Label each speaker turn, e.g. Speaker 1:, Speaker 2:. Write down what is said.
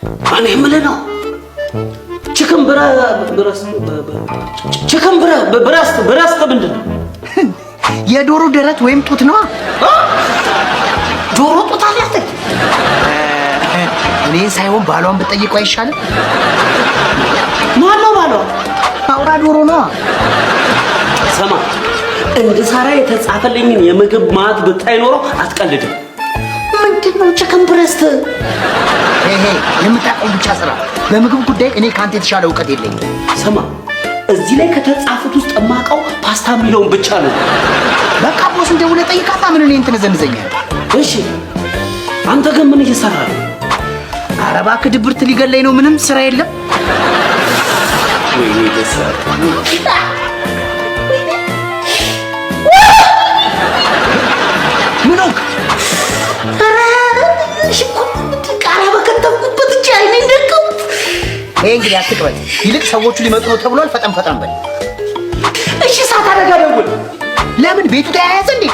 Speaker 1: እኔ የምልህ ነው chicken breast፣ chicken breast ምንድን ነው?
Speaker 2: የዶሮ ደረት ወይም ጡት ነዋ።
Speaker 1: ዶሮ ጡት አላት?
Speaker 2: እኔን ሳይሆን ባሏን ብትጠይቀው አይሻልም?
Speaker 1: ማን ነው ባሏ?
Speaker 2: አውራ ዶሮ ነዋ።
Speaker 1: ስማ፣ እንድሰራ የተጻፈልኝን የምግብ ማት ብታይ ኖሮ አትቀልድም። ምንድን ነው chicken breast?
Speaker 2: ይሄ የምታውቀውን ብቻ ስራ። በምግብ ጉዳይ እኔ ከአንተ የተሻለ እውቀት የለኝም።
Speaker 1: ስማ፣ እዚህ ላይ ከተጻፉት ውስጥ የማውቀው ፓስታ የሚለውን ብቻ ነው።
Speaker 2: በቃ boss ን ደውለህ ጠይቃታ። ምን እኔን ትነዘንዘኛለህ?
Speaker 1: እሺ፣ አንተ ግን ምን እየሰራ ነው?
Speaker 2: ኧረ እባክህ ድብርት ሊገለኝ ነው። ምንም ስራ የለም።
Speaker 1: ወይኔ ደስ።
Speaker 2: ምን ሆንክ?
Speaker 1: ኧረ ሽንኩርት ቃሪያ በከተፍኩበት እጅ አይኔን ደቀሁት።
Speaker 2: ይሄ እንግዲህ አትቅበጥ። ይልቅ ሰዎቹ ሊመጡ ነው ተብሏል። ፈጠን ፈጠን በል።
Speaker 1: እሺ፣ እሳት አደጋ ደውል።
Speaker 2: ለምን ቤቱ ተያያዘ እንዴ?